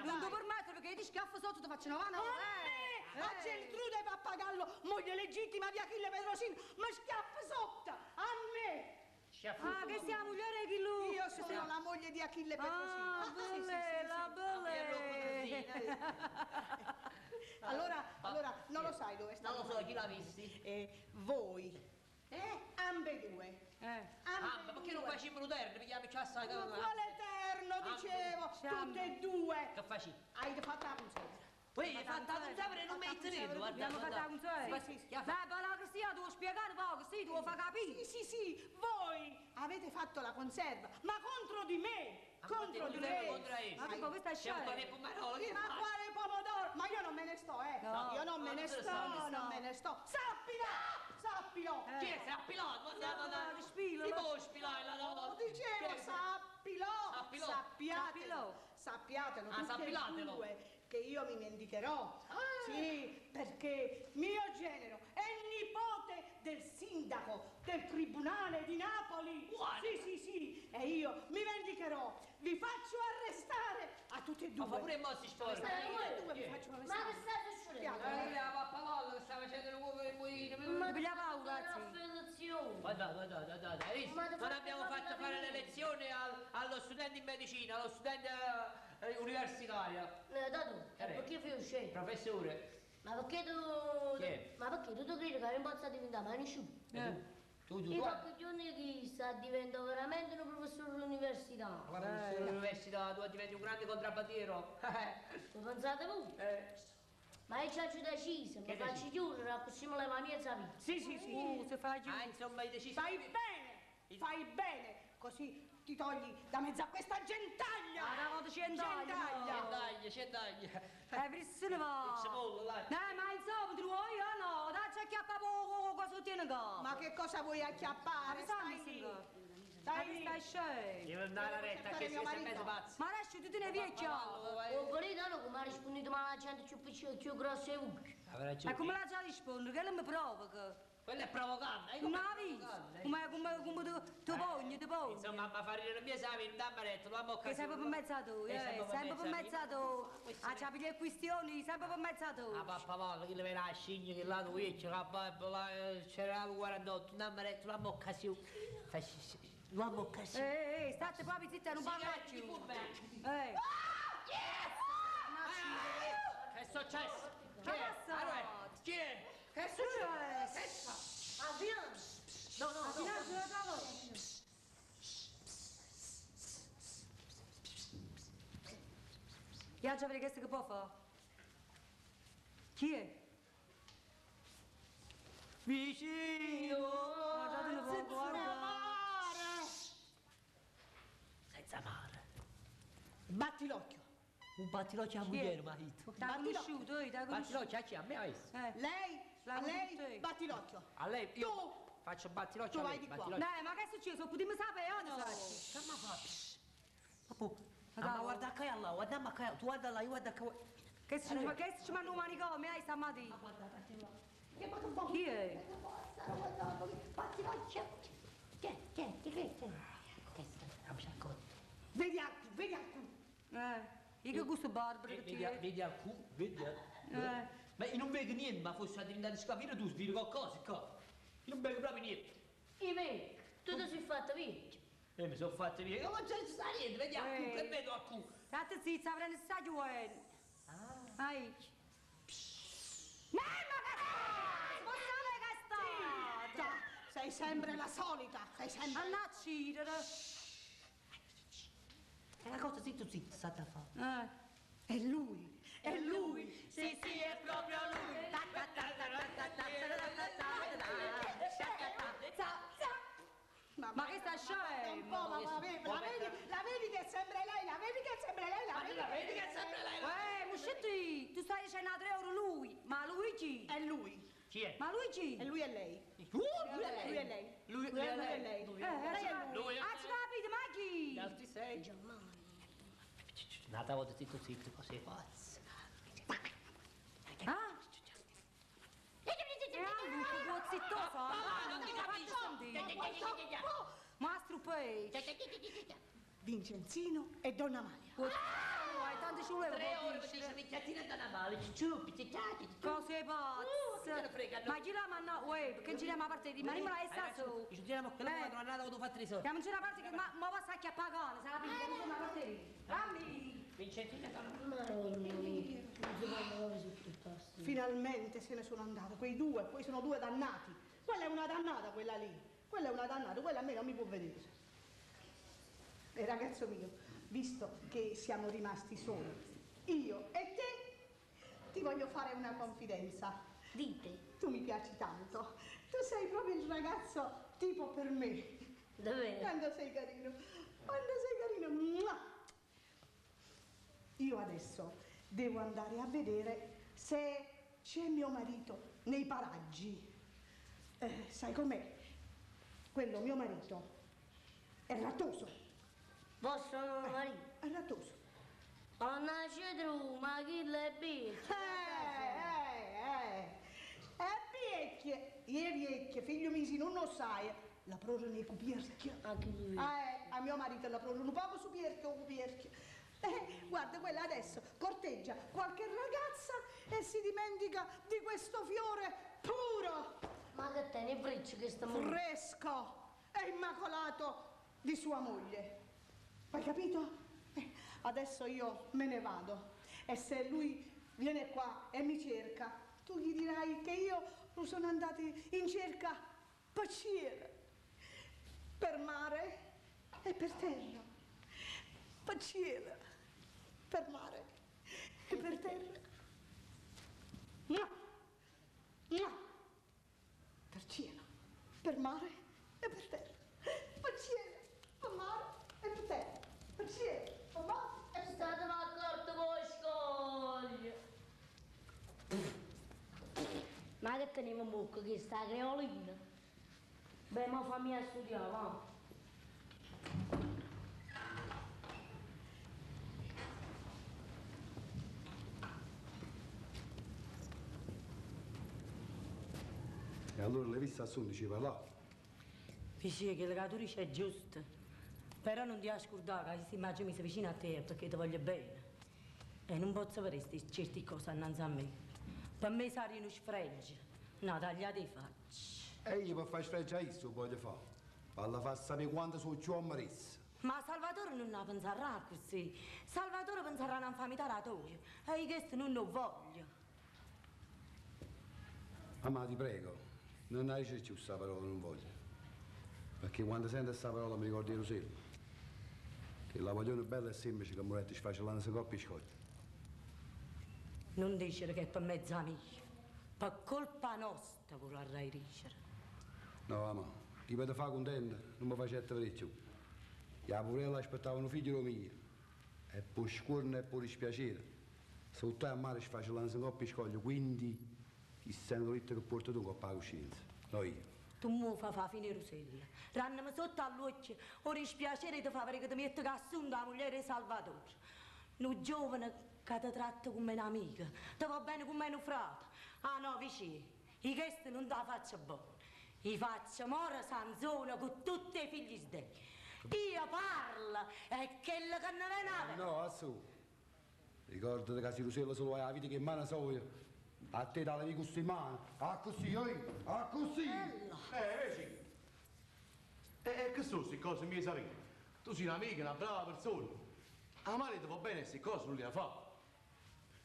Non ti permettere perché io ti schiaffo sotto, ti faccio una mano. A me! A Geltrude Pappagallo, moglie legittima di Achille Petrosino, mi schiaffa sotto! A me! Ah, che siamo moglie di lui? Io sono la moglie di Achille Petrosino. Ah, Sì, sì, sì, bella, sì. bella. Allora, non lo sai dove sta. Non lo so, chi l'ha visti? Voi. Ambedue. Ah, ma perché non facciamo l'uterno? Perché c'ha sta Ma quale terno, dicevo? Tutte e due. Che faci? Hai fatto la conserva. Poi hai fatto la conserva e non metti dentro, guarda. Abbiamo fatto la conserva. Sì, sì. Beh, ma la Cristina devo spiegare poco, sì, devo far capire. Sì, sì, sì, voi avete fatto la conserva, ma contro di me! Contro di me! Contro essa. Ma che questa è C'è un scena. po' di pomodoro, che Ma fai? quale pomodoro? Ma io non me ne sto, eh! No. Io non me No, ne non te ne sto, sto, non me ne sto! Sappilo! Sappilo! Chi è? Si è appilato? Guarda, guarda. Che spilo, Ti no? può spilare la donna? Oh, dicevo, Chi è? sappilo! Sappilo. Sappiatelo! Sappilo. Sappiatelo, Ah, tutti e sappilatelo. due, che io mi vendicherò. Sì, perché mio genero è nipote del sindaco del tribunale di Napoli. Buono. Sì, sì, sì, e io mi vendicherò. Vi faccio arrestare a tutti e due. Ma fa pure i mossi sporchi. A tutti e due vi Chi è? faccio Ma arrestare. che sta succedendo? La pappavallo che sta facendo l'uovo del mulino. Ma Piglia paura, una sì. fellazione. Guarda, guarda, guarda, guarda, hai visto? Ma ti Non faccio abbiamo proprio fatto fare le capire. lezioni allo studente in medicina, allo studente universitario. Da tu, Eh. perché fai uscire? Professore, Ma perché tu... Chi è? Ma perché tu ti credi che non possa diventare mai nessuno? tu, tu, Io tu. qualche giorno che sta divento veramente un professore all'università. Guarda, professore all'università, tu diventi un grande contrabbandiero. Lo pensate voi? Ma io ci ho deciso, mi Che faccio deciso? chiudere, così mi levo la mia vita. Sì, sì, sì. Se fai giù. Ah, insomma, hai deciso. Fai bene, fai bene, così ti togli da mezzo a questa gentaglia. Ah, da volta centaglia, no. Centaglia, centaglia. Per se ne va. Il cipolla, là. No, ma insomma, tu vuoi o no? Dai, c'è acchiappa poco, cosa tiene qua. Ma che cosa vuoi acchiappare? Ma Stai stai lì. lì. Stai Ma lì. stai scemo. Devo andare a retta, cercare che mio sei marito. mezzo pazzo. Ma adesso tu te ne vecchio. Ho verità no, come ha risposto ma la gente più piccina, più grossa e voi. Ma come la già risponde? Che lei mi provoca? Quella è provocante. Non la visto? Come, come, come ti pogni, ti pogni. Insomma, ma fare le mie esami non dammi retto, non abbiamo Che sempre per mezzo a tu, sempre per mezzo a tu. A c'ha le questioni, sempre per mezzo a tu. Ah, pappavallo, chi le vede la scigna, che là tu vecchio, che babbo, c'era la 48, non dammi retto, non abbiamo occasione. Non abbiamo occasione. Ehi, state proprio zitta, non parla più. Ehi. Che è successo? Chi è? Allora, chi è? Che è successo? Avvianza! No, no, no. Io già vedere che può fare. Chi è? Vicino! Guardate un po', guarda. Senza mare. Batti l'occhio. Un battilocchio a Chi è? moglie, marito. T'ha conosciuto, eh, t'ha conosciuto. Battilocchio a chi? A me adesso? Eh. Lei, La a lei, conosci? batti l'occhio. A lei, io Tu faccio battilocchio Tu a lei. vai di qua. battilocchio. Dai, ma che è successo? Potremmo sapere o no? Che ma fa? Psst. Papù, ma guarda qua là, guarda ma qua, tu guarda là, io guarda qua. Che si ma che ci manda un manicomio, eh, stamattina? Chi è? Battilocchio. Che, che, che, che, che? Vedi a vedi a cu. Eh, io che gusto barbaro che ti Vedi, a- vedi al cu, vedi a... Eh. Ma io non vedo niente, ma fosse diventato scavino tu, vedi qualcosa qua. Io non vedo proprio niente. E me, tu ti sei fatto vecchio. E mi sono fatto via, ma non c'è sta niente, vedi a cu, Eh. che vedo a cu. State zitta, prende sta giovane. Ah. Ai. Mamma che sta! Possiamo che sta! Zitta, sei sempre la solita, sei sempre... Annaccidere. È una cosa zitto zitto, sta da fare. Eh. È lui, è lui. Sì, sì, è proprio lui. Ma che sta Un scemo? po', ma la vedi, la vedi, la vedi che è sempre lei, la vedi che è sempre lei, la vedi? La vedi che è sempre lei? Eh, muscetti, tu stai dicendo a 3 euro lui, ma Luigi? È lui. Chi è? Ma Luigi? È lui e lei. Lui è lei. Lui e lei. Lui, Lui e lei. Lui Eh, è eh, lei. Lui è ah, ci capite, ma chi? Gli altri sei. Un'altra volta zitto zitto, così pazzo. Ah? E allora, può zitto, fa? non ti capisco. Ma strupei. Vincenzino e Donna Amalia. Ah, tanto ci volevo. 3 ore per dice minchiatina da una male, ciucciupi, cicciati. Cose che te ne pazze. frega, no. Ma chi la manna? Uè, perché giriamo a parte, rimaniamo là e sta su. Ci giriamo quella Eh. non andata ho fatto i soldi. Andiamo in una parte che ma ma posso acchiappare cane, sarà capito? Andiamo in una parte lì. Dammi. Vincentina da una Madonna mia, non si può proprio sopportare. Finalmente se ne sono andate, quei due, poi sono due dannati. Quella è una dannata quella lì, quella è una dannata, quella a me non mi può vedere. E ragazzo mio, visto che siamo rimasti soli, io e te, ti voglio fare una confidenza. Dite. Tu mi piaci tanto, tu sei proprio il ragazzo tipo per me. Davvero? Quando sei carino, quando sei carino. mua! Io adesso devo andare a vedere se c'è mio marito nei paraggi. Sai com'è? Quello mio marito è rattoso. Vostro marito? È rattoso. Una cedru, ma chi l'è vecchio? È vecchia, è vecchia, figlio mio, se non lo sai, la prora nei copierchia. Anche lui. A mio marito la prora un poco su pierchio, copierchio. Guarda, quella adesso corteggia qualche ragazza e si dimentica di questo fiore puro. Ma che te ne freccia che sta morendo? Fresco e immacolato di sua moglie. Hai capito? Adesso io me ne vado e se lui viene qua e mi cerca, tu gli dirai che io sono andata in cerca paciere, per mare e per terra. Paciere, per mare e per terra. Mua! Mua! Per cielo, per mare e per terra. Paciere, per mare e per terra. Per cielo, per mare e per terra. State accorto voi scogli. Ma che tenevo in bocca che sta creolina? Beh, ma fammi a studiare, va. E allora l'hai vista Assunta ci parlava? Dice che la tu dici è giusto. Però non ti scordare che se immagini mi vicino a te è perché ti voglio bene. E non posso avere certe cose innanzi a me. Per me sarebbe uno sfregio. Una tagliata di faccia. E io per fare sfregio a questo voglio fare. Alla far sapere quanto sono più ammarezza. Ma Salvatore non la penserà così. Salvatore penserà a un'infamità la tua. E io questo non lo voglio. Mamma, ti prego, non hai più questa parola, non voglio. Perché quando sento questa parola mi ricordo di Rosello. Che la vogliono bella e semplice che Moretti ci faccia l'anno coppia e scoglie. Non dicere che è per mezza mia. Per colpa nostra vorrai dicere. No, ma ti per fare contenta, non mi facette vedere più. La poverella aspettava un figlio mio. E poi scorno e poi dispiacere. Sotto a mare si faceva un coppia di scoglio, quindi chi sente detto che porta tu con la coscienza, no io. Tu mi fa fa fine Rosella. Rannami sotto all'occhio, o dispiacere ti fa vedere che ti metto assunta la moglie di Salvatore. Un giovane che ti tratta come un'amica, ti va bene come un frate. Ah no, vicino, i questi non te la faccio buona. I faccio morire Sanzone con tutti i figli sdei. Io parlo, è quello che ne viene a vedere. No, assu. Ricordati che se Rosella solo hai la vita che in mano soia, a te dalla vita così in mano, a così, oi, a così. Veci. E che sono queste cose mie sapete? Tu sei un'amica, una brava persona. A male ti va bene queste cose, non le fa.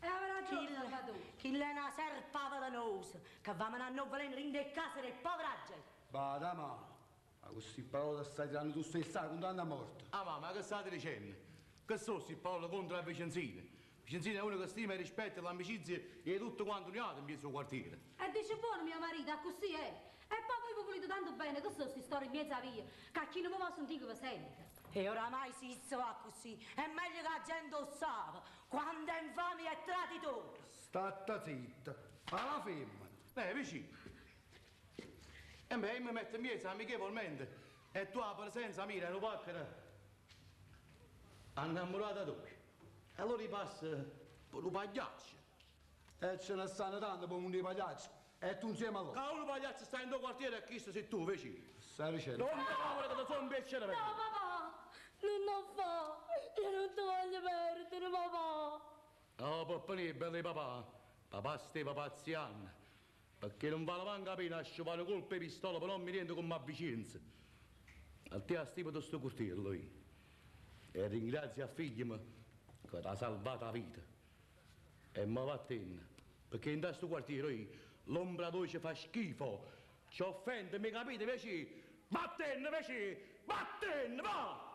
E aveva ragione, Salvatore. Chi è una serpa velenosa che va a menare veleno in casa del povera gente. Vada, ma queste parole stai tirando tu stessa, condanna a morte. Ah, ma che state dicendo? Che sono queste parole contro la Vicenzina? Vicenzina è uno che stima e rispetta l'amicizia e tutto quanto uniato in mezzo al quartiere. E dice buono mio marito, così è. E poi voi vi volete tanto bene, che sono queste storie in mezzo a via, che a chi non mi va sentire che vi sente. E oramai si va così, è meglio che la gente lo sa, quando è infame e traditore. Statta zitta, alla femmina. Vicino. E beh, io mi metto in mezzo amichevolmente e tu la presenza mira un pacchero innamorata tu. E allora gli passa per un pagliaccio. E ce ne stanno tanto per un pagliaccio. E tu insieme a loro. Che un pagliaccio sta in tuo quartiere e chi sei tu, vicino. Stai dicendo? Non ti paura che ti sono piacere. No, papà, non lo fa. Io non ti voglio perdere, papà. No, papà, bello papà. Papà stava pazziando. Perché non vale manco la pena a sciupare colpi di pistola per non mi rendo come avvicinanza. Al te stipo di sto quartiere, io. E ringrazio a figlio che ti ha salvato la vita. E ma vattene, perché in questo quartiere io, l'ombra dolce fa schifo. Ci offende, mi capite, vicino? Vattene, vicino! Vattene, va!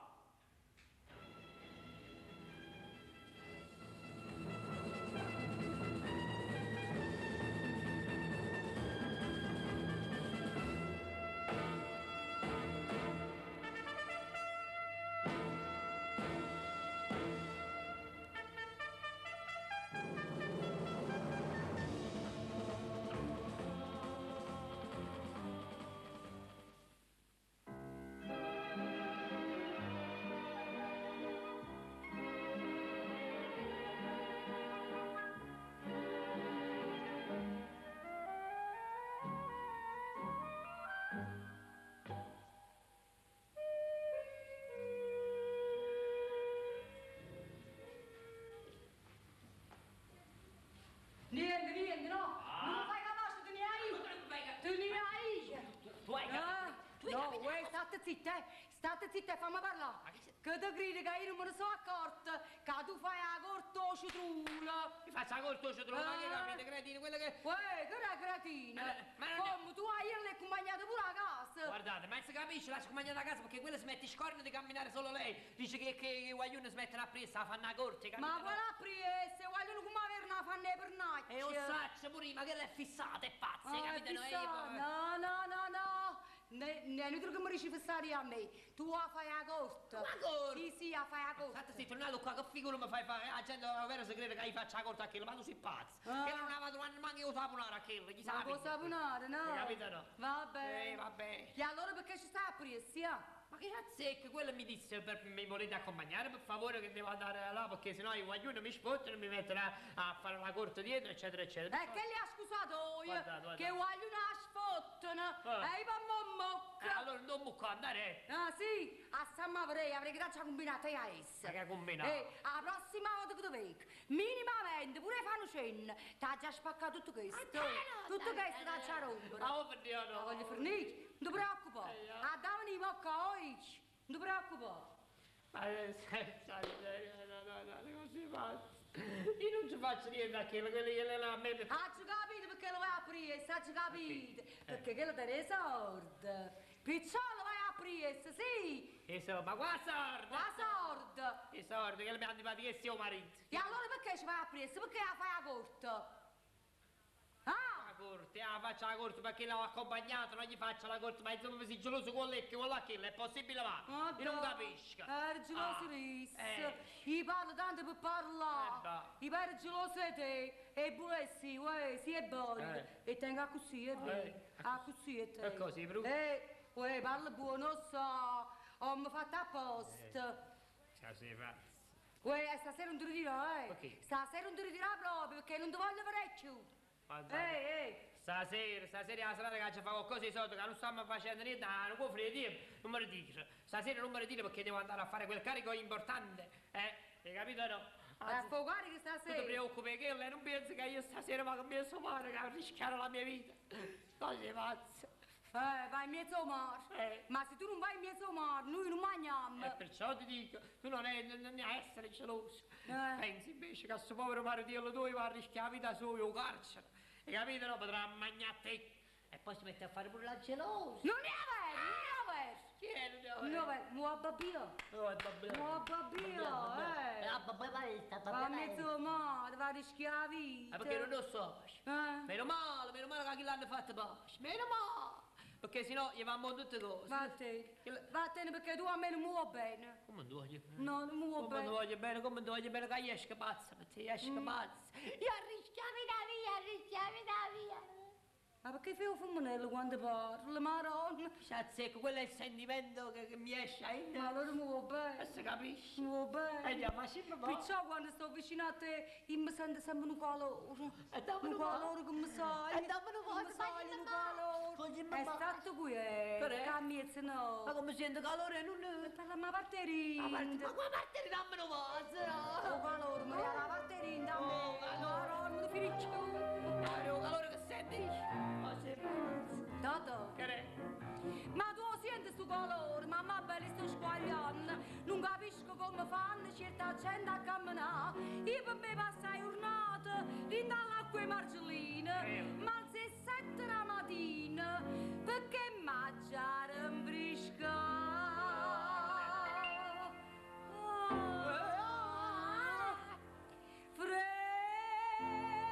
Niente, niente, no! Non fai capace, tu ne hai! Tu ne hai! Tu hai capito? No, uè, state zitta, state zitta e fammi parlare! Che ti credi che io non me ne sono accorta che tu fai la corte o citrula? Mi faccio la corte o citrula, ma che capite, cretino, quello che... Uè, che era cretina? Ma non Come, tu hai l'hai accompagnata pure a casa! Guardate, ma si capisce, l'ha scompagnata a casa perché quella si mette scorno di camminare solo lei. Dice che i guaglioni si mettono a presa, fanno la corte, capito? Ma quella presa, guaglione come avere una fanno le pernacchie? E lo saccio pure io, ma quella è fissata, è pazza, Ah, capito? è fissata. No, no, no, no! Ne è inutile che mi dici fissare a me. Tu la fai la corte. La corte? Sì, sì, la fai la corte. State zitto, non qua, che figura mi fai fare? La gente vero si crede che io faccia la corte a quello, ma tu sei pazzo. Ah. Che non aveva trovato neanche io saponare a quello, gli Ma sapi? può saponare, no? Hai capito no? Va bene. Vabbè. E allora perché ci sta a pressia? Ma che azzecca, quello mi disse, mi volete accompagnare per favore che devo andare là perché sennò i guaglioni mi sfottono e mi mettono a fare la corte dietro eccetera eccetera. E che li ha scusato io? Guarda, guarda. Che guaglioni la sfottono Ah. e io mi Allora non mucco andare. Ah sì, a San Mavrei avrei che ci ha combinato io a essa. Ma che ha combinato? La prossima volta che ti vedo, minimamente, pure fanno cenno, t'ha già spaccato tutto questo. Tutto questo t'ha già rompere. Ah, oh, per Dio, no. La voglio fornire, non ti preoccupare. A davano i bocca oggi, non ti preoccupare. Ma senza miseria, no, no, no, non si fa. Io non ci faccio niente a quello, quello che lei a me... Ah, ci capito perché lo vai a aprire, sa ci capito. Perché quello te ne sorda. Picciolo vai a aprire, sì. Insomma, qua sorda. Qua sorda. Soldi, che mi hanno che sia marito. E allora perché ci vai appresso? Perché la fai a corte? Ah! La corte, ah, faccia la corte perché l'ho accompagnato, non gli faccio la corte, ma insomma si geloso con lei, che con là, è possibile va? Io non capisco. Era geloso Ah, Risse. eh. Io parlo tanto per parlare. Io ero geloso di te. E pure sì, uè, sì è buono. Eh. E tengo così, è vero. Ah, così è te. E così, brutto. Uè, parla buono, so. Ho mi fatto apposta. Ciao, sei pazzo. Uè, stasera non ti ritirò, eh. Perché? Stasera non ti ritirò proprio, perché non ti voglio vedere più. Ma Ehi, ehi. Stasera, stasera è la serata che ci fa qualcosa di solito, che non stiamo facendo niente, ah, non può dire, non me lo ritiro. Stasera non me lo ritiro perché devo andare a fare quel carico importante, eh? Hai capito o no? A focare che Tu ti stasera. preoccupi che lei non pensi che io stasera vado a mezzo mare, che rischiare la mia vita. Cose pazze. Vai in mezzo al mare. Ma se tu non vai in mezzo al mare, noi non mangiamo. E perciò ti dico, tu non è, non è essere geloso. Pensi invece che questo povero maritiello tuo va a rischiare la vita sua, o carcere. Hai capito? No, potrà mangiare te. E poi si mette a fare pure la gelosa. Non è vero, non è vero. Chi è? Non è vero? Non è vero, mua babbio. Oh, babbio. Mua babbio, eh. Ah, babbio, Va in mezzo al mare, va a rischiare la vita. Ma perché non lo so. Eh. Meno male, meno male che chi l'hanno fatto pace. Meno male. Perché sennò gli vanno tutte cose. Vattene, vattene perché tu a me non mi vuoi bene. Come non voglio bene? No, non mi vuoi Come bene. non voglio bene, come non voglio bene, che esca pazza per te, esca pazza. Io arrischiami da via, arrischiami da via. Ma perché fai un fumonello quando parli, maronna? Sciazzecco, quello è il sentimento che mi esce ainda. Ma allora mi vuoi bene. E si capisce. Mi vuoi bene. E andiamo a sempre Perciò quando sto vicino a te, io mi sento sempre un calore. E dammi Un un po'. calore che mi sale. E dammi un po', Mi sale un calore. È stato qui, eh. Che è? Che no. Ma come sento calore non... Parla ma parte rinda. Ma qua parte dammi un po'. Oh calore, ma la parte rinda a me. Oh, calore. Maronna, non finisce più. Oh, calore che senti? Oh, sei pazzo. Toto. Che è? Ma tu senti sto calore, mamma bella sto squagliando, non capisco come fanno certa gente a camminare. Io per me passai giornata, dentro all'acqua e margellina, ma alle 7 la mattina, perché mangiare in brisca.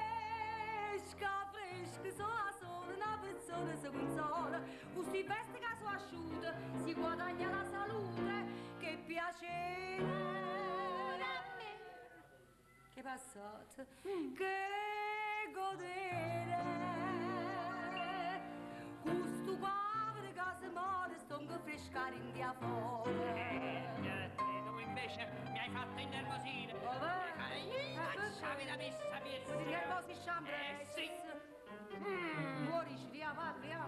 Fresca, fresca, sola sola, una persona si consola, questi vesti che sono asciutte, si guadagna la salute, che piacere! Che passato, che godere! Questo quadro che si muore, stongo fresca in dia fuori. Tu invece mi hai fatto innervosire. Lasciami la messa, Ti nervosi sciambre? Eh sì. Muori, via, va, via.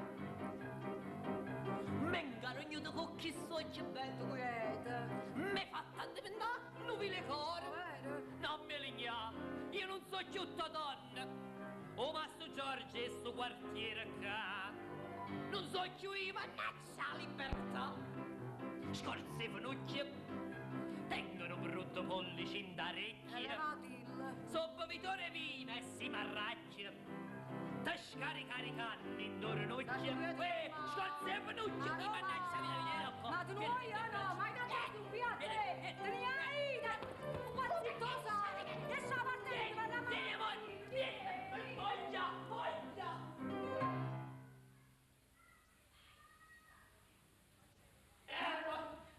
Menga rognuto con chi so che bello. Mi fatta diventare nuvile core. Non mi ligna, io non so più tua donna. O mastro Giorgio e sto quartiere qua. Non so più io, mannaggia libertà. Scorze fenucchie, tengono brutto pollice in d'orecchia. Levatil. Soppa vitore vina e si marracchia. Te scaricare i canni in dornucchia. Uè, scorze fenucchie, ti mannaggia via, vieni qua. Ma tu non vuoi, no, ma hai dato un piatto, te ne hai, da... Quanto sai? Lascia parte, va la Vieni, vieni, voglia, voglia.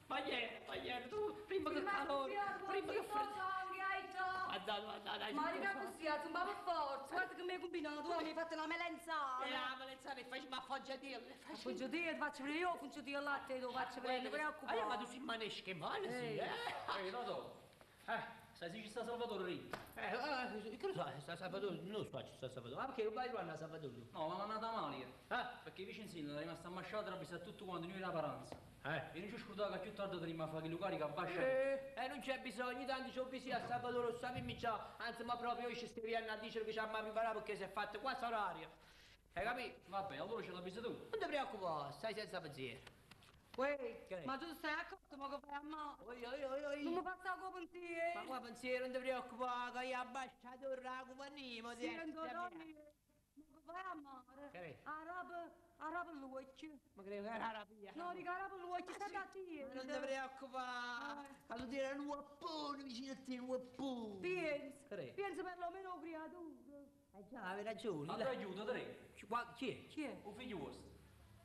Ma ieri, ma ieri, tu, prima che calore, prima che freddo. Guarda, guarda, dai. Ma raga così, ma per forza, guarda che mi hai combinato, tu mi hai fatto la melanzana. E la melanzana, e fai ma foggiatillo. Foggiatillo, ti faccio vedere io, foggiatillo là, te lo faccio vedere, non preoccupare. Ah, ma tu si maneschi male, sì, eh? Ehi, Totò. Sai se ci sta Salvatore lì? Che lo so, sta Salvatore, non so ci sta Salvatore. Ma perché non vai a Salvatore? No, ma mi è andata male. Perché Vicenzino è rimasto ammasciato a avvisare tutto quanto noi la paranza. E non ci scordavo che più tardi dovremmo fare che Lucarica abbascia. Non c'è bisogno, tanto c'ho bisogno a Salvatore, lo sappiamo già. Anzi, ma proprio io ci stai a dire che ci abbiamo preparato perché si è fatto quasi orario. Hai capito? Vabbè, allora ce l'avvisa tu. Non ti preoccupare, stai senza pensiero. Uè, ma tu stai accorto, ma che fai a me? Oi, oi, oi, oi. Non mi passa con pensiero. Ma qua pensiero, non ti preoccupare, che io abbasciato il rago, ma Sì, non dormi. Ma che Vai a mare. Che è? Arabe, arabe l'occhio. Ma credo che era rapia. No, dico arabe l'occhio, stai attento. Non ti preoccupare, quando ti era un guappone vicino a te, un guappone. Pensa, Che è? pensa perlomeno a creatura. Eh già, avevi ragione. Ma ti aiuto, te? Chi è? Chi è? O figlio vostro.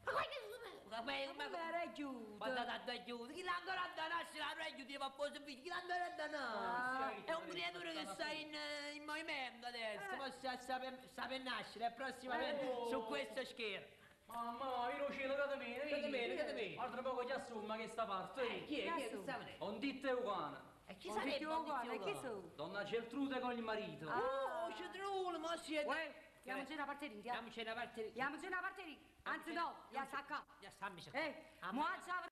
Ma come? Ma Ma come era aiuto? Ma da da aiuto, chi l'ha ancora da nascere la aiuto, ma poi figlio, chi l'ha ancora da nascere? È un creatura che sta in, in movimento adesso, ma sta, sta, per, sta per nascere, prossimamente Oh. su questo schermo. Mamma, io lo cielo, cade meno, Cade meno, cade meno. Guarda poco chi assumma che sta parte. Chi è? Chi è? Che sta venendo? Un ditto e uguale. E chi sarebbe un tizio Chi sono? Donna Geltrude con il marito. Oh, citrullo, ma siete... Uè, Andiamoci una parte di Andiamoci una parte di... Andiamoci una parte di... Anzi no, ya sta qua. Ya stammi Eh, mo già